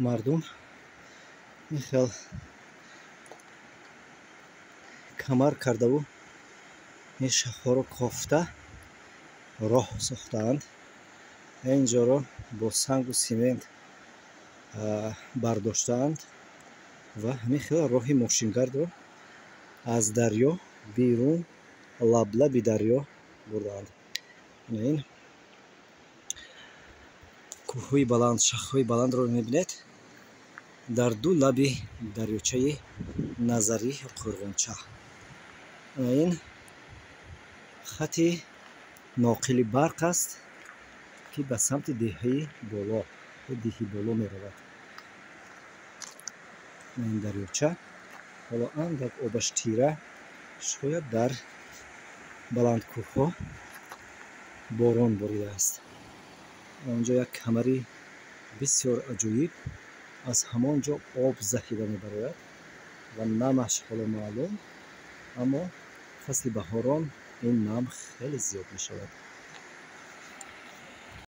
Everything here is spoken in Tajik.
Мардум ин хел камар кардаву ин шахҳоро кофта роҳ сохтаанд. Инҷоро бо сангу симент бардоштаанд ва ҳамин хел роҳи мошингардро аз дарё берун, лаблаби дарё бурдаанд. Ин кӯҳҳои баланд, шахҳои баландро мебинед дар ду лаби дарёчаи Назарӣ, Қӯрғонча. Ин хати ноқили барқ аст, ки ба самти деҳаи боло, деҳи боло меравад. Ин дарёча ҳоло андак обаш тира, шояд дар баландкӯҳҳо борон боридааст. Онҷо як камари бисёр аҷоиб, аз ҳамон ҷо об заҳида мебарояд ва намаш ҳоло маълум, аммо фасли баҳорон ин нам хеле зиёд мешавад.